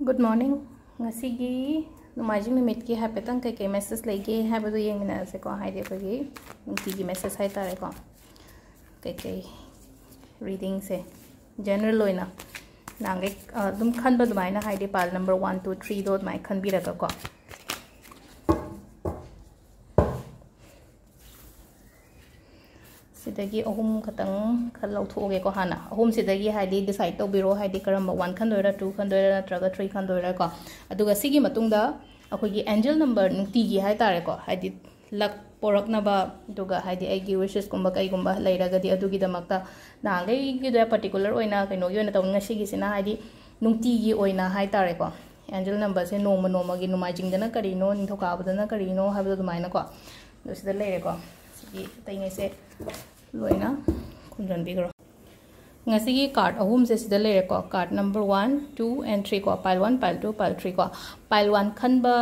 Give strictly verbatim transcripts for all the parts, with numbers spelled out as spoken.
Good morning. ꯉꯁꯤꯒꯤ ꯅꯣꯡꯃꯥꯏꯖꯤꯡ ꯅꯨꯃꯤꯠꯀꯤ ꯍꯥꯏꯐꯦꯠꯇꯪ ꯀꯩꯀꯩ message ꯂꯩꯒꯦ ꯍꯥꯏꯕꯗꯨ ꯌꯦꯡꯃꯤꯟꯅꯔꯁꯦꯀꯣ꯫ ꯍꯥꯏꯗꯤ ꯑꯩꯈꯣꯏꯒꯤ ꯅꯨꯡꯇꯤꯒꯤ message ꯍꯥꯏꯇꯥꯔꯦꯀꯣ꯫ ꯀꯩꯀꯩ readingꯁꯦ general ꯑꯣꯏꯅ ꯅꯍꯥꯟꯈꯩ, ꯑ, ꯑꯗꯨꯝ ꯈꯟꯕ ꯑꯗꯨꯃꯥꯏꯅ, ꯍꯥꯏꯗꯤ pile number one, two, threeꯗꯣ ꯑꯗꯨꯃꯥꯏꯅ ꯈꯟꯕꯤꯔꯒꯀꯣ꯫ ꯁꯤꯗꯒꯤ ꯑꯍꯨꯝ ꯈꯛꯇꯪ ꯈꯔ ꯂꯧꯊꯣꯛꯑꯒꯦꯀꯣ꯫ ꯍꯥꯟꯅ ꯑꯍꯨꯝꯁꯤꯗꯒꯤ ꯍꯥꯏꯗꯤ decide ꯇꯧꯕꯤꯔꯣ, ꯍꯥꯏꯗꯤ ꯀꯔꯝꯕ, one ꯈꯟꯗꯣꯏꯔꯥ, two ꯈꯟꯗꯣꯏꯔꯥ, ꯅꯠꯇ꯭ꯔꯒ three ꯈꯟꯗꯣꯏꯔꯥ ꯀꯣ꯫ ꯑꯗꯨꯒ ꯁꯤꯒꯤ ꯃꯇꯨꯡꯗ ꯑꯩꯈꯣꯏꯒꯤ angel number ꯅꯨꯡꯇꯤꯒꯤ ꯍꯥꯏꯇꯥꯔꯦꯀꯣ, ꯍꯥꯏꯗꯤ luck ꯄꯣꯔꯛꯅꯕ, ꯑꯗꯨꯒ ꯍꯥꯏꯗꯤ ꯑꯩꯒꯤ wishesꯀꯨꯝꯕ ꯀꯩꯒꯨꯝꯕ ꯂꯩꯔꯒꯗꯤ ꯑꯗꯨꯒꯤꯗꯃꯛꯇ ꯅꯍꯥꯟꯈꯩꯒꯤꯗ particular ꯑꯣꯏꯅ ꯀꯩꯅꯣꯒꯤ ꯑꯣꯏꯅ ꯇꯧꯅꯤ꯫ ꯉꯁꯤꯒꯤꯁꯤꯅ ꯍꯥꯏꯗꯤ ꯅꯨꯡꯇꯤꯒꯤ ꯑꯣꯏꯅ ꯍꯥꯏꯇꯥꯔꯦꯀꯣ, angel numberꯁꯦ ꯅꯣꯡꯃ ꯅꯣꯡꯃꯒꯤ, ꯅꯣꯡꯃꯥꯏꯖꯤꯡꯗꯅ ꯀꯔꯤꯅꯣ, ꯅꯤꯡꯊꯧꯀꯥꯕꯗꯅ ꯀꯔꯤꯅꯣ ꯍꯥꯏꯕꯗꯣ ꯑꯗꯨꯃꯥꯏꯅꯀꯣ꯫ ꯑꯗꯣ ꯁꯤꯗ ꯂꯩꯔꯦꯀꯣ꯫ ꯁꯤꯒꯤ ꯑꯇꯩꯉꯩꯁꯦ ꯂꯣꯏꯅ ꯈꯨꯝꯖꯤꯟꯕꯤꯈ꯭ꯔꯣ꯫ ꯉꯁꯤꯒꯤ card ꯑꯍꯨꯝꯁꯦ ꯁꯤꯗ ꯂꯩꯔꯦꯀꯣ꯫ Card number one, two and three ꯀꯣ, pile one, pile two, pile three ꯀꯣ꯫ Pile one ꯈꯟꯕ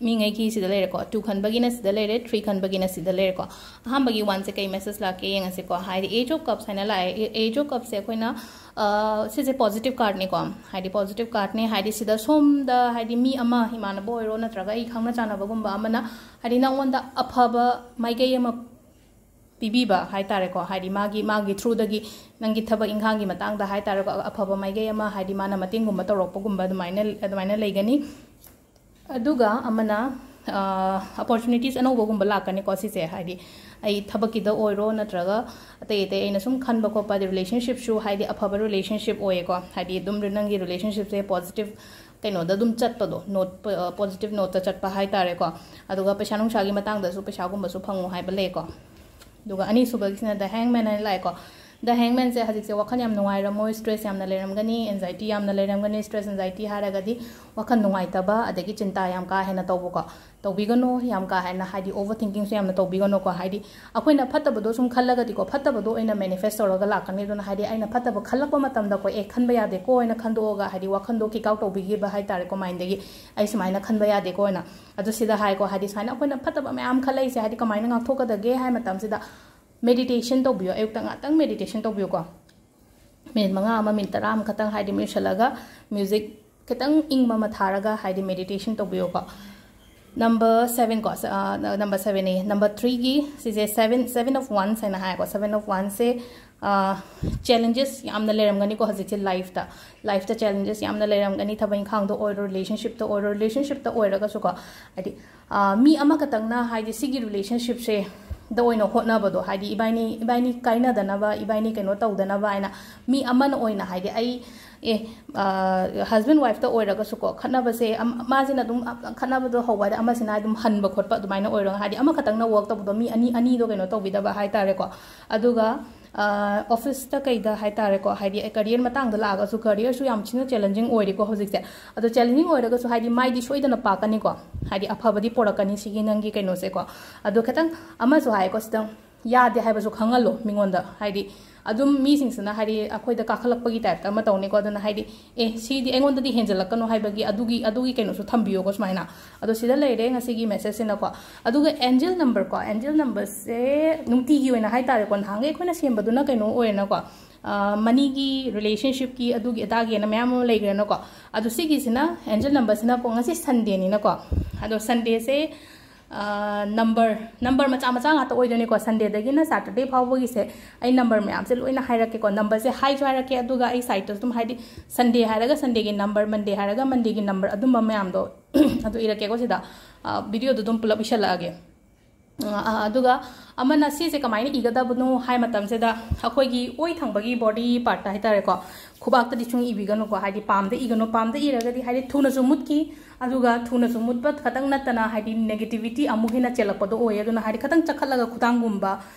ꯃꯤꯉꯩꯒꯤ ꯁꯤꯗ ꯂꯩꯔꯦꯀꯣ, two ꯈꯟꯕꯒꯤꯅ ꯁꯤꯗ ꯂꯩꯔꯦ, three ꯈꯟꯕꯒꯤꯅ ꯁꯤꯗ ꯂꯩꯔꯦꯀꯣ꯫ ꯑꯍꯥꯟꯕꯒꯤ oneꯁꯦ ꯀꯩ message ꯂꯥꯛꯀꯦ ꯌꯦꯡꯉꯁꯤꯀꯣ꯫ ꯍꯥꯏꯗꯤ Age of Cups ꯍꯥꯏꯅ ꯂꯥꯛꯑꯦ꯫ Age of Cupꯁꯦ ꯑꯩꯈꯣꯏꯅ, ꯑ, ꯁꯤꯁꯦ positive cardꯅꯤꯀꯣ꯫ ꯍꯥꯏꯗꯤ positive cardꯅꯦ, ꯍꯥꯏꯗꯤ ꯁꯤꯗ ꯁꯣꯝꯗ ꯍꯥꯏꯗꯤ ꯃꯤ ꯑꯃ, ꯏꯃꯥꯟꯅꯕ ꯑꯣꯏꯔꯣ ꯅꯠꯇ꯭ꯔꯒ ꯑꯩ ꯈꯪꯅ ꯆꯥꯟꯅꯕꯒꯨꯝꯕ ꯑꯃꯅ ꯍꯥꯏꯗꯤ ꯅꯪꯉꯣꯟꯗ ꯑꯐꯕ ꯃꯥꯏꯀꯩ ꯑꯃ ꯄꯤꯕꯤꯕ ꯍꯥꯏꯇꯥꯔꯦꯀꯣ꯫ ꯍꯥꯏꯗꯤ ꯃꯥꯒꯤ, ꯃꯥꯒꯤ throughꯗꯒꯤ ꯅꯪꯒꯤ ꯊꯕꯛ ꯏꯪꯈꯥꯡꯒꯤ ꯃꯇꯥꯡꯗ ꯍꯥꯏꯇꯥꯔꯦꯀꯣ, ꯑꯐꯕ ꯃꯥꯏꯀꯩ ꯑꯃ, ꯍꯥꯏꯗꯤ ꯃꯥꯅ ꯃꯇꯦꯡꯒꯨꯝꯕ ꯇꯧꯔꯛꯄꯒꯨꯝꯕ ꯑꯗꯨꯃꯥꯏꯅ, ꯑꯗꯨꯃꯥꯏꯅ ꯂꯩꯒꯅꯤ꯫ ꯑꯗꯨꯒ ꯑꯃꯅ, ꯑ, opportunities ꯑꯅꯧꯕꯒꯨꯝꯕ ꯂꯥꯛꯀꯅꯤꯀꯣ꯫ ꯁꯤꯁꯦ ꯍꯥꯏꯗꯤ ꯑꯩ ꯊꯕꯛꯀꯤꯗ ꯑꯣꯏꯔꯣ ꯅꯠꯇ꯭ꯔꯒ ꯑꯇꯩ ꯑꯇꯩ ꯑꯩꯅ ꯁꯨꯝ ꯈꯟꯕ ꯈꯣꯠꯄ, ꯍꯥꯏꯗꯤ relationshipꯁꯨ ꯍꯥꯏꯗꯤ ꯑꯐꯕ relationship ꯑꯣꯏꯌꯦꯀꯣ꯫ ꯍꯥꯏꯗꯤ ꯑꯗꯨꯝ ꯅꯪꯒꯤ relationshipꯁꯦ positive ꯀꯩꯅꯣꯗ ꯑꯗꯨꯝ ꯆꯠꯄꯗꯣ, note, ꯑ, positive noteꯇ ꯆꯠꯄ ꯍꯥꯏꯇꯥꯔꯦꯀꯣ꯫ ꯑꯗꯨꯒ ꯄꯩꯁꯥ ꯅꯨꯡꯁꯥꯒꯤ ꯃꯇꯥꯡꯗꯁꯨ ꯄꯩꯁꯥꯒꯨꯝꯕꯁꯨ ꯐꯪꯉꯣ ꯍꯥꯏꯕ ꯂꯩꯀꯣ꯫ ꯑꯗꯨꯒ ꯑꯅꯤꯁꯨꯕꯒꯤꯁꯤꯅ The Hangman ꯍꯥꯏꯅ ꯂꯥꯛꯑꯦꯀꯣ꯫ The Hangmanꯁꯦ ꯍꯧꯖꯤꯛꯁꯦ ꯋꯥꯈꯜ ꯌꯥꯝ ꯅꯨꯡꯉꯥꯏꯔꯝꯃꯣꯏ, stress ꯌꯥꯝꯅ ꯂꯩꯔꯝꯒꯅꯤ, anxiety ꯌꯥꯝꯅ ꯂꯩꯔꯝꯒꯅꯤ꯫ Stress, anxiety ꯍꯥꯏꯔꯒꯗꯤ ꯋꯥꯈꯜ ꯅꯨꯡꯉꯥꯏꯇꯕ, ꯑꯗꯒꯤ ꯆꯤꯟꯇꯥ ꯌꯥꯝ ꯀꯥ ꯍꯦꯟꯅ ꯇꯧꯕꯀꯣ꯫ ꯇꯧꯕꯤꯒꯅꯨ, ꯌꯥꯝ ꯀꯥ ꯍꯦꯟꯅ ꯍꯥꯏꯗꯤ over thinkingꯁꯨ ꯌꯥꯝꯅ ꯇꯧꯕꯤꯒꯅꯨꯀꯣ꯫ ꯍꯥꯏꯗꯤ ꯑꯩꯈꯣꯏꯅ ꯐꯠꯇꯕꯗꯣ ꯁꯨꯝ ꯈꯜꯂꯒꯗꯤꯀꯣ, ꯐꯠꯇꯕꯗꯣ ꯑꯣꯏꯅ manifest ꯇꯧꯔꯒ ꯂꯥꯛꯀꯅꯤ꯫ ꯑꯗꯨꯅ ꯍꯥꯏꯗꯤ ꯑꯩꯅ ꯐꯠꯇꯕ ꯈꯜꯂꯛꯄ ꯃꯇꯝꯗꯀꯣ, ꯑꯦ, ꯈꯟꯕ ꯌꯥꯗꯦꯀꯣ ꯍꯥꯏꯅ ꯈꯟꯗꯣꯛꯑꯒ ꯍꯥꯏꯗꯤ ꯋꯥꯈꯜꯗꯣ kick out ꯇꯧꯕꯤꯈꯤꯕ ꯍꯥꯏꯇꯥꯔꯦꯀꯣ, mindꯗꯒꯤ, ꯑꯩ ꯁꯨꯃꯥꯏꯅ ꯈꯟꯕ ꯌꯥꯗꯦꯀꯣ ꯍꯥꯏꯅ꯫ ꯑꯗꯨ ꯁꯤꯗ ꯍꯥꯏꯀꯣ, ꯍꯥꯏꯗꯤ ꯁꯨꯃꯥꯏꯅ ꯑꯩꯈꯣꯏꯅ ꯐꯠꯇꯕ ꯃꯌꯥꯝ ꯈꯜꯂꯛꯏꯁꯦ ꯍꯥꯏꯗꯤ ꯀꯃꯥꯏꯅ ꯉꯥꯛꯊꯣꯛꯀꯗꯒꯦ ꯍꯥꯏ ꯃꯇꯝꯁꯤꯗ meditation ꯇꯧꯕꯤꯌꯣ꯫ ꯑꯌꯨꯛꯇ ꯉꯥꯛꯇꯪ meditation ꯇꯧꯕꯤꯌꯨꯀꯣ꯫ Minute ꯃꯉꯥ ꯑꯃ, minute ꯇꯔꯥ ꯑꯃꯈꯛꯇꯪ ꯍꯥꯏꯗꯤ ꯃꯨꯟꯁꯜꯂꯒ music ꯈꯤꯇꯪ ꯏꯪꯕ ꯑꯃ ꯊꯥꯔꯒ ꯍꯥꯏꯗꯤ meditation ꯇꯧꯕꯤꯌꯣꯀꯣ꯫ Number seven ꯀꯣ, number seven ꯑꯦ, number threeꯒꯤ ꯁꯤꯁꯦ seven, seven of wands ꯍꯥꯏꯅ ꯍꯥꯏꯀꯣ꯫ Seven of wandsꯁꯦ challenges ꯌꯥꯝꯅ ꯂꯩꯔꯝꯒꯅꯤꯀꯣ ꯍꯧꯖꯤꯛꯁꯦ꯫ Lifeꯇ, lifeꯇ challenges ꯌꯥꯝꯅ ꯂꯩꯔꯝꯒꯅꯤ꯫ ꯊꯕꯛ ꯏꯪꯈꯥꯡꯗ ꯑꯣꯏꯔꯣ, relationshipꯇ ꯑꯣꯏꯔꯣ, relationshipꯇ ꯑꯣꯏꯔꯒꯁꯨꯀꯣ, ꯍꯥꯏꯗꯤ ꯃꯤ ꯑꯃꯈꯛꯇꯪꯅ ꯍꯥꯏꯗꯤ ꯁꯤꯒꯤ relationshipꯁꯦ ꯗ ꯑꯣꯏꯅ ꯍꯣꯠꯅꯕꯗꯣ, ꯍꯥꯏꯗꯤ ꯏꯕꯥꯏꯅꯤ ꯏꯕꯥꯏꯅꯤ ꯀꯥꯏꯅꯗꯅꯕ, ꯏꯕꯥꯏꯅꯤ ꯀꯩꯅꯣ ꯇꯧꯗꯅꯕ ꯍꯥꯏꯅ ꯃꯤ ꯑꯃꯅ ꯑꯣꯏꯅ ꯍꯥꯏꯗꯤ ꯑꯩ ꯑꯦ husband wifeꯇ ꯑꯣꯏꯔꯒꯁꯨꯀꯣ, ꯈꯠꯅꯕꯁꯦ ꯃꯥꯁꯤꯅ ꯑꯗꯨꯝ ꯈꯠꯅꯕꯗꯣ ꯍꯧꯕ ꯍꯥꯏꯗꯤ ꯑꯃꯁꯤꯅ ꯑꯗꯨꯝ ꯍꯟꯕ ꯈꯣꯠꯄ ꯑꯗꯨꯃꯥꯏꯅ ꯑꯣꯏꯔꯒ, ꯍꯥꯏꯗꯤ ꯑꯃꯈꯛꯇꯪꯅ work ꯇꯧꯕꯗꯣ, ꯃꯤ ꯑꯅꯤ ꯑꯅꯤꯗꯣ ꯀꯩꯅꯣ ꯇꯧꯕꯤꯗꯕ ꯍꯥꯏꯇꯥꯔꯦꯀꯣ꯫ ꯑꯗꯨꯒ officeꯇ ꯀꯩꯗ ꯍꯥꯏꯇꯥꯔꯦꯀꯣ, ꯍꯥꯏꯗꯤ career ꯃꯇꯥꯡꯗ ꯂꯥꯛꯑꯒꯁꯨ careerꯁꯨ ꯌꯥꯝ ꯊꯤꯅ challenging ꯑꯣꯏꯔꯤꯀꯣ ꯍꯧꯖꯤꯛꯁꯦ꯫ ꯑꯗꯣ challenging ꯑꯣꯏꯔꯒꯁꯨ ꯍꯥꯏꯗꯤ ꯃꯥꯏꯗꯤ ꯁꯣꯏꯗꯅ ꯄꯥꯛꯀꯅꯤꯀꯣ, ꯍꯥꯏꯗꯤ ꯑꯐꯕꯗꯤ ꯄꯣꯔꯛꯀꯅꯤ ꯁꯤꯒꯤ ꯅꯪꯒꯤ ꯀꯩꯅꯣꯁꯦꯀꯣ꯫ ꯑꯗꯣ ꯈꯤꯇꯪ ꯑꯃꯁꯨ ꯍꯥꯏꯀꯣ, ꯁꯤꯗꯪ ꯌꯥꯗꯦ ꯍꯥꯏꯕꯁꯨ ꯈꯪꯍꯜꯂꯣ ꯃꯤꯉꯣꯟꯗ꯫ ꯍꯥꯏꯗꯤ ꯑꯗꯨꯝ ꯃꯤꯁꯤꯡꯁꯤꯅ ꯍꯥꯏꯗꯤ ꯑꯩꯈꯣꯏꯗ ꯀꯥꯈꯠꯂꯛꯄꯒꯤ typeꯇ ꯑꯃ ꯇꯧꯅꯤꯀꯣ꯫ ꯑꯗꯨꯅ ꯍꯥꯏꯗꯤ ꯑꯦ ꯁꯤꯗꯤ ꯑꯩꯉꯣꯟꯗꯗꯤ ꯍꯦꯟꯖꯜꯂꯛꯀꯅꯣ ꯍꯥꯏꯕꯒꯤ ꯑꯗꯨꯒꯤ ꯑꯗꯨꯒꯤ ꯀꯩꯅꯣꯁꯨ ꯊꯝꯕꯤꯌꯣꯀꯣ ꯁꯨꯃꯥꯏꯅ꯫ ꯑꯗꯣ ꯁꯤꯗ ꯂꯩꯔꯦ ꯉꯁꯤꯒꯤ messageꯁꯤꯅꯀꯣ꯫ ꯑꯗꯨꯒ angel numberꯀꯣ, angel numberꯁꯦ ꯅꯨꯡꯇꯤꯒꯤ ꯑꯣꯏꯅ ꯍꯥꯏꯇꯥꯔꯦꯀꯣ, ꯅꯍꯥꯟꯈꯩ ꯑꯩꯈꯣꯏꯅ ꯁꯦꯝꯕꯗꯨꯅ ꯀꯩꯅꯣ ꯑꯣꯏꯔꯦꯅꯀꯣ, moneyꯒꯤ relationshipꯀꯤ ꯑꯗꯨꯒꯤ ꯑꯗꯥꯒꯤꯅ ꯃꯌꯥꯝ ꯑꯃ ꯂꯩꯈ꯭ꯔꯦꯅꯀꯣ꯫ ꯑꯗꯣ ꯁꯤꯒꯤꯁꯤꯅ angel numberꯁꯤꯅꯀꯣ, ꯉꯁꯤ Sundayꯅꯤꯅꯀꯣ꯫ ꯑꯗꯣ Sundayꯁꯦ number number ꯃꯆꯥ ꯃꯆꯥ ꯉꯥꯛꯇ ꯑꯣꯏꯗꯣꯏꯅꯤꯀꯣ꯫ Sundayꯗꯒꯤꯅ Saturday ꯐꯥꯎꯕꯒꯤꯁꯦ ꯑꯩ number ꯃꯌꯥꯝꯁꯦ ꯂꯣꯏꯅ ꯍꯥꯏꯔꯛꯀꯦꯀꯣ꯫ Numberꯁꯦ ꯍꯥꯏꯁꯨ ꯍꯥꯏꯔꯛꯀꯦ, ꯑꯗꯨꯒ ꯑꯩ sideꯇꯁꯨ ꯑꯗꯨꯝ ꯍꯥꯏꯗꯤ Sunday ꯍꯥꯏꯔꯒ Sundayꯒꯤ number, Monday ꯍꯥꯏꯔꯒ Mondayꯒꯤ number, ꯑꯗꯨꯝꯕ ꯃꯌꯥꯝꯗꯣ ꯑꯗꯨ ꯏꯔꯛꯀꯦꯀꯣ ꯁꯤꯗ꯫ Videoꯗꯣ ꯑꯗꯨꯝ ꯄꯨꯂꯞ ꯏꯁꯜꯂꯛꯑꯒꯦ꯫ ꯑꯗꯨꯒ ꯑꯃꯅ ꯁꯤꯁꯦ ꯀꯃꯥꯏꯅ ꯏꯒꯗꯕꯅꯣ ꯍꯥꯏ ꯃꯇꯝꯁꯤꯗ ꯑꯩꯈꯣꯏꯒꯤ ꯑꯣꯏ ꯊꯪꯕꯒꯤ body partꯇ ꯍꯥꯏꯇꯥꯔꯦꯀꯣ, ꯈꯨꯕꯥꯛꯇꯗꯤ ꯁꯨꯝ ꯏꯕꯤꯒꯅꯨꯀꯣ꯫ ꯍꯥꯏꯗꯤ ꯄꯥꯝꯗ ꯏꯒꯅꯨ꯫ ꯄꯥꯝꯗ ꯏꯔꯒꯗꯤ ꯍꯥꯏꯗꯤ ꯊꯨꯅꯁꯨ ꯃꯨꯠꯈꯤ, ꯑꯗꯨꯒ ꯊꯨꯅꯁꯨ ꯃꯨꯠꯄ ꯈꯛꯇꯪ ꯅꯠꯇꯅ ꯍꯥꯏꯗꯤ negativity ꯑꯃꯨꯛ ꯍꯦꯟꯅ ꯆꯦꯜꯂꯛꯄꯗꯣ ꯑꯣꯏꯌꯦ꯫ ꯑꯗꯨꯅ ꯍꯥꯏꯗꯤ ꯈꯤꯇꯪ ꯆꯈꯠꯂꯒ ꯈꯨꯗꯥꯡꯒꯨꯝꯕ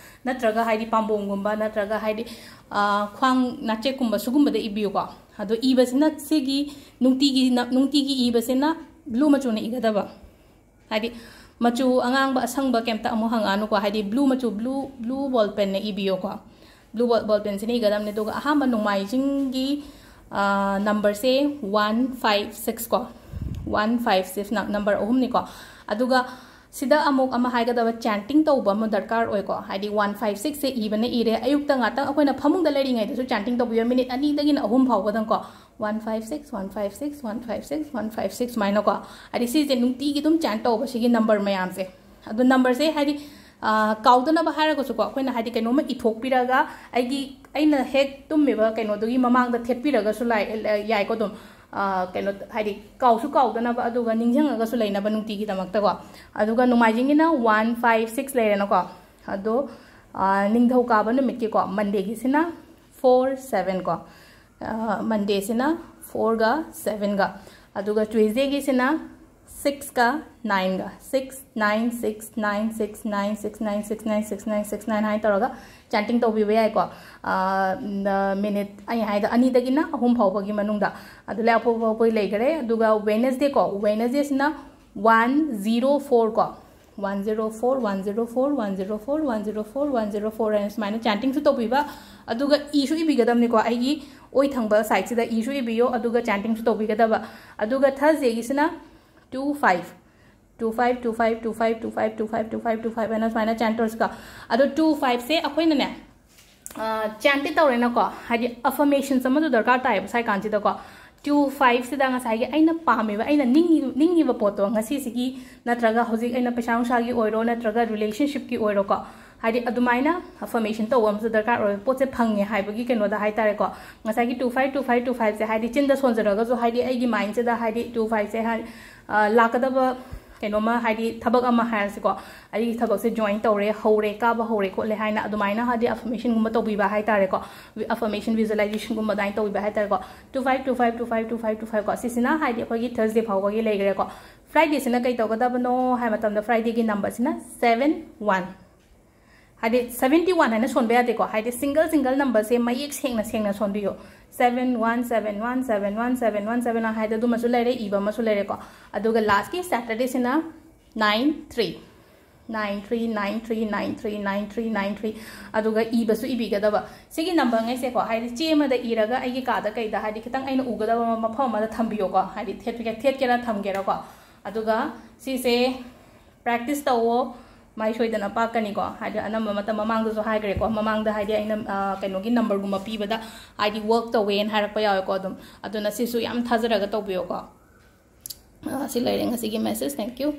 ꯅꯠꯇ꯭ꯔꯒ ꯍꯥꯏꯗꯤ ꯄꯥꯝꯕꯣꯝꯒꯨꯝꯕ ꯅꯠꯇ꯭ꯔꯒ ꯍꯥꯏꯗꯤ ꯈ꯭ꯋꯥꯡ ꯅꯥꯆꯦꯛꯀꯨꯝꯕ ꯁꯤꯒꯨꯝꯕꯗ ꯏꯕꯤꯌꯨꯀꯣ꯫ ꯑꯗꯣ ꯏꯕꯁꯤꯅ ꯁꯤꯒꯤ ꯅꯨꯡꯇꯤꯒꯤ ꯅꯨꯡꯇꯤꯒꯤ ꯏꯕꯁꯤꯅ blue ꯃꯆꯨꯅ ꯏꯒꯗꯕ꯫ ꯍꯥꯏꯗꯤ ꯃꯆꯨ ꯑꯉꯥꯡꯕ ꯑꯁꯪꯕ ꯀꯩꯝꯇ ꯑꯃꯨꯛ ꯍꯪꯉꯛꯑꯅꯨꯀꯣ꯫ ꯍꯥꯏꯗꯤ blue ꯃꯆꯨ, blue blue ball penꯅ ꯏꯕꯤꯌꯣꯀꯣ꯫ Blue ball penꯁꯤꯅ ꯏꯒꯗꯕꯅꯤ꯫ ꯑꯗꯨꯒ ꯑꯍꯥꯟꯕ ꯅꯣꯡꯃꯥꯏꯖꯤꯡꯒꯤ numberꯁꯦ one five six ꯀꯣ꯫ One five six number ꯑꯍꯨꯝꯅꯤꯀꯣ꯫ ꯑꯗꯨꯒ ꯁꯤꯗ ꯑꯃꯨꯛ ꯑꯃ ꯍꯥꯏꯒꯗꯕ, ꯆꯦꯟꯇꯤꯡ ꯇꯧꯕ ꯑꯃ ꯗꯔꯀꯥꯔ ꯑꯣꯏꯀꯣ꯫ ꯍꯥꯏꯗꯤ ꯋꯥꯟ ꯐꯥꯏꯚ ꯁꯤꯛꯁꯁꯦ ꯏꯕꯅ ꯏꯔꯦ, ꯑꯌꯨꯛꯇ ꯉꯥꯛꯇꯪ ꯑꯩꯈꯣꯏꯅ ꯐꯃꯨꯡꯗ ꯂꯩꯔꯤꯉꯩꯗꯁꯨ ꯆꯦꯟꯇꯤꯡ ꯇꯧꯕꯤꯌꯣ, ꯃꯤꯅꯤꯠ ꯑꯅꯤꯗꯒꯤꯅ ꯑꯍꯨꯝ ꯐꯥꯎꯕꯗꯪꯀꯣ꯫ One five six, one five six, one five six, one five six ꯁꯨꯃꯥꯏꯅꯀꯣ꯫ ꯍꯥꯏꯗꯤ ꯁꯤꯁꯦ ꯅꯨꯡꯇꯤꯒꯤ ꯑꯗꯨꯝ ꯆꯦꯟ ꯇꯧꯕ, ꯁꯤꯒꯤ ꯅꯝꯕꯔ ꯃꯌꯥꯝꯁꯦ꯫ ꯑꯗꯣ ꯅꯝꯕꯔꯁꯦ ꯍꯥꯏꯗꯤ, ꯑ, ꯀꯥꯎꯗꯅꯕ ꯍꯥꯏꯔꯒꯁꯨꯀꯣ, ꯑꯩꯈꯣꯏꯅ ꯍꯥꯏꯗꯤ ꯀꯩꯅꯣꯝꯃ ꯏꯊꯣꯛꯄꯤꯔꯒ ꯑꯩꯒꯤ, ꯑꯩꯅ ꯍꯦꯛ ꯇꯨꯝꯃꯤꯕ ꯀꯩꯅꯣꯗꯨꯒꯤ ꯃꯃꯥꯡꯗ ꯊꯦꯠꯄꯤꯔꯒꯁꯨ ꯂꯥꯏ-, ꯌꯥꯏꯀꯣ ꯑꯗꯨꯝ꯫ ꯑ, ꯀꯩꯅꯣ ꯍꯥꯏꯗꯤ ꯀꯥꯎꯁꯨ ꯀꯥꯎꯗꯅꯕ, ꯑꯗꯨꯒ ꯅꯤꯡꯁꯤꯡꯉꯒꯁꯨ ꯂꯩꯅꯕ ꯅꯨꯡꯇꯤꯒꯤꯗꯃꯛꯇꯀꯣ꯫ ꯑꯗꯨꯒ ꯅꯣꯡꯃꯥꯏꯖꯤꯡꯒꯤꯅ ꯋꯥꯟ ꯐꯥꯏꯚ ꯁꯤꯛꯁ ꯂꯩꯔꯦꯅꯀꯣ꯫ ꯑꯗꯣ, ꯑ, ꯅꯤꯡꯊꯧꯀꯥꯕ ꯅꯨꯃꯤꯠꯀꯤꯀꯣ, ꯃꯟꯗꯦꯒꯤꯁꯤꯅ ꯐꯣꯔ ꯁꯚꯦꯟ ꯀꯣ꯫ ꯑ, ꯃꯟꯗꯦꯁꯤꯅ ꯐꯣꯔꯒ ꯁꯚꯦꯟꯒ, ꯑꯗꯨꯒ ꯇ꯭ꯌꯨꯁꯗꯦꯒꯤꯁꯤꯅ ꯁꯤꯛꯁꯀ ꯅꯥꯏꯟꯒ, six nine six nine six nine six nine six nine six nine six nine ꯍꯥꯏꯅ ꯇꯧꯔꯒ ꯆꯦꯟꯇꯤꯡ ꯇꯧꯕꯤꯕ ꯌꯥꯏꯀꯣ꯫ ꯑ, ꯅ-, ꯃꯤꯅꯤꯠ ꯑꯩ ꯍꯥꯏꯗꯣ ꯑꯅꯤꯗꯒꯤꯅ ꯑꯍꯨꯝ ꯐꯥꯎꯕꯒꯤ ꯃꯅꯨꯡꯗ꯫ ꯑꯗꯨ ꯂꯩ ꯑꯐꯥꯎ ꯐꯥꯎꯕꯒꯤ ꯂꯩꯈꯔꯦ꯫ ꯑꯗꯨꯒ ꯋꯦꯅꯁꯗꯦꯀꯣ, ꯋꯦꯅꯁꯗꯦꯁꯤꯅ ꯋꯥꯟ ꯖꯤꯔꯣ ꯐꯣꯔ ꯀꯣ, one zero four, one zero four, one zero four, one zero four, one zero four ꯍꯥꯏꯅ ꯁꯨꯃꯥꯏꯅ ꯆꯦꯟꯇꯤꯡꯁꯨ ꯇꯧꯕꯤꯕ, ꯑꯗꯨꯒ ꯏꯁꯨ ꯏꯕꯤꯒꯗꯕꯅꯤꯀꯣ꯫ ꯑꯩꯒꯤ ꯑꯣꯏ ꯊꯪꯕ ꯁꯥꯏꯗꯁꯤꯗ ꯏꯁꯨ ꯏꯕꯤꯌꯣ, ꯑꯗꯨꯒ ꯆꯦꯟꯇꯤꯡꯁꯨ ꯇꯧꯕꯤꯒꯗꯕ꯫ ꯑꯗꯨꯒ ꯊꯔꯁꯗꯦꯒꯤꯁꯤꯅ two five, two five, two five, two five, two five, two five, two five ꯍꯥꯏꯅ ꯁꯨꯃꯥꯏꯅ ꯆꯦꯟ ꯇꯧꯔꯁꯤꯀꯣ꯫ ꯑꯗꯣ ꯇꯨ ꯐꯥꯏꯚꯁꯦ ꯑꯩꯈꯣꯏꯅꯅꯦ, ꯑ, ꯆꯦꯟꯇꯤ ꯇꯧꯔꯦꯅꯀꯣ, ꯍꯥꯏꯗꯤ ꯑꯐꯔꯃꯦꯁꯟꯁ ꯑꯃꯁꯨ ꯗꯔꯀꯥꯔ ꯇꯥꯏꯌꯦꯕ ꯁ꯭ꯋꯥꯏ ꯀꯥꯟꯁꯤꯗꯀꯣ꯫ ꯇꯨ ꯐꯥꯏꯚꯁꯤꯗ ꯉꯁꯥꯏꯒꯤ ꯑꯩꯅ ꯄꯥꯝꯃꯤꯕ, ꯑꯩꯅ ꯅꯤꯡꯉꯤ-, ꯅꯤꯡꯉꯤꯕ ꯄꯣꯠꯇꯣ ꯉꯁꯤꯁꯤꯒꯤ, ꯅꯠꯇ꯭ꯔꯒ ꯍꯧꯖꯤꯛ ꯑꯩꯅ ꯄꯩꯁꯥ ꯅꯨꯡꯁꯥꯒꯤ ꯑꯣꯏꯔꯣ, ꯅꯠꯇ꯭ꯔꯒ ꯔꯤꯂꯦꯁꯟꯁꯤꯞꯀꯤ ꯑꯣꯏꯔꯣꯀꯣ, ꯍꯥꯏꯗꯤ ꯑꯗꯨꯃꯥꯏꯅ ꯑꯐꯔꯃꯦꯁꯟ ꯇꯧꯕ ꯑꯃꯁꯨ ꯗꯔꯀꯥꯔ ꯑꯣꯏ, ꯄꯣꯠꯁꯦ ꯐꯪꯉꯦ ꯍꯥꯏꯕꯒꯤ ꯀꯩꯅꯣꯗ ꯍꯥꯏꯇꯥꯔꯦꯀꯣ꯫ ꯉꯁꯥꯏꯒꯤ two five, two five, two ꯐꯥꯏꯚꯁꯦ ꯍꯥꯏꯗꯤ ꯆꯤꯟꯗ ꯁꯣꯟꯖꯔꯒꯁꯨ, ꯍꯥꯏꯗꯤ ꯑꯩꯒꯤ ꯃꯥꯏꯟꯁꯤꯗ ꯍꯥꯏꯗꯤ ꯇꯨ ꯐꯥꯏꯚꯁꯦ ꯍꯥꯏ-, ꯑ, ꯂꯥꯛꯀꯗꯕ ꯀꯩꯅꯣꯝꯃ, ꯍꯥꯏꯗꯤ ꯊꯕꯛ ꯑꯃ ꯍꯥꯏꯔꯁꯤꯀꯣ, ꯑꯩꯒꯤ ꯊꯕꯛꯁꯦ ꯖꯣꯏꯟ ꯇꯧꯔꯦ, ꯍꯧꯔꯦ, ꯀꯥꯕ ꯍꯧꯔꯦ ꯈꯣꯠꯂꯦ ꯍꯥꯏꯅ ꯑꯗꯨꯃꯥꯏꯅ ꯍꯥꯏꯗꯤ ꯑꯐꯔꯃꯦꯁꯟꯒꯨꯝꯕ ꯇꯧꯕꯤꯕ ꯍꯥꯏꯇꯥꯔꯦꯀꯣ, ꯑꯐꯔꯃꯦꯁꯟ ꯚꯤꯖꯨꯑꯦꯂꯥꯏꯖꯦꯁꯟꯒꯨꯝꯕ ꯑꯗꯨꯃꯥꯏꯅ ꯇꯧꯕꯤꯕ ꯍꯥꯏꯇꯥꯔꯦꯀꯣ꯫ Two five, two five, two five, two five, two five ꯀꯣ, ꯁꯤꯁꯤꯅ ꯍꯥꯏꯗꯤ ꯑꯩꯈꯣꯏꯒꯤ ꯊꯔꯁꯗꯦ ꯐꯥꯎꯕꯒꯤ ꯂꯩꯈ꯭ꯔꯦꯀꯣ꯫ ꯐ꯭ꯔꯥꯏꯗꯦꯁꯤꯅ ꯀꯩ ꯇꯧꯒꯗꯕꯅꯣ ꯍꯥꯏꯕ ꯃꯇꯝꯗ, ꯐ꯭ꯔꯥꯏꯗꯦꯒꯤ ꯅꯝꯕꯔꯁꯤꯅ ꯁꯚꯦꯟ ꯋꯥꯟ꯫ ꯍꯥꯏꯗꯤ ꯁꯚꯦꯟꯇꯤ ꯋꯥꯟ ꯍꯥꯏꯅ ꯁꯣꯟꯕ ꯌꯥꯗꯦꯀꯣ, ꯍꯥꯏꯗꯤ ꯁꯤꯡꯒꯜ ꯁꯤꯡꯒꯜ ꯅꯝꯕꯔꯁꯦ ꯃꯌꯦꯛ ꯁꯦꯡꯅ ꯁꯦꯡꯅ ꯁꯣꯟꯕꯤꯌꯣ꯫ Seven one seven one seven one seven one seven ꯍꯥꯏꯗ ꯑꯗꯨꯃꯁꯨ ꯂꯩꯔꯦ, ꯏꯕ ꯑꯃꯁꯨ ꯂꯩꯔꯦꯀꯣ꯫ ꯑꯗꯨꯒ ꯂꯥꯁꯀꯤ ꯁꯦꯇꯔꯗꯦꯁꯤꯅ nine three, nine three, nine three, nine three, nine three, nine three. ꯑꯗꯨꯒ ꯏꯕꯁꯨ ꯏꯕꯤꯒꯗꯕ꯫ ꯁꯤꯒꯤ ꯅꯝꯕꯔꯉꯩꯁꯦꯀꯣ, ꯍꯥꯏꯗꯤ ꯆꯦ ꯑꯃꯗ ꯏꯔꯒ ꯑꯩꯒꯤ ꯀꯥꯗ ꯀꯩꯗ, ꯍꯥꯏꯗꯤ ꯈꯤꯇꯪ ꯑꯩꯅ ꯎꯒꯗꯕ ꯃꯐꯝ ꯑꯃꯗ ꯊꯝꯕꯤꯌꯣꯀꯣ, ꯍꯥꯏꯗꯤ ꯊꯦꯠꯀꯦ-, ꯊꯦꯠꯀꯦꯔꯥ ꯊꯝꯒꯦꯔꯥꯀꯣ꯫ ꯑꯗꯨꯒ ꯁꯤꯁꯦ ꯄ꯭ꯔꯦꯛꯇꯤꯁ ꯇꯧꯋꯣ, ꯃꯥꯏ ꯁꯣꯏꯗꯅ ꯄꯥꯛꯀꯅꯤꯀꯣ꯫ ꯍꯥꯏꯗꯤ ꯑꯅꯝꯕ ꯃꯇꯝ ꯃꯃꯥꯡꯗꯁꯨ ꯍꯥꯏꯈ꯭ꯔꯦꯀꯣ, ꯃꯃꯥꯡꯗ ꯍꯥꯏꯗꯤ ꯑꯩꯅ ꯀꯩꯅꯣꯒꯤ ꯅꯝꯕꯔꯒꯨꯝꯕ ꯄꯤꯕꯗ ꯍꯥꯏꯗꯤ ꯋꯔꯛ ꯇꯧꯋꯦꯅ ꯍꯥꯏꯔꯛꯄ ꯌꯥꯎꯋꯦꯀꯣ꯫ ꯑꯗꯨꯝ ꯑꯗꯨꯅ ꯁꯤꯁꯨ ꯌꯥꯝ ꯊꯥꯖꯔꯒ ꯇꯧꯕꯤꯌꯣꯀꯣ꯫ ꯁꯤ ꯂꯩꯔꯦ ꯉꯁꯤꯒꯤ ꯃꯦꯁꯦꯖ꯫ Thank you꯫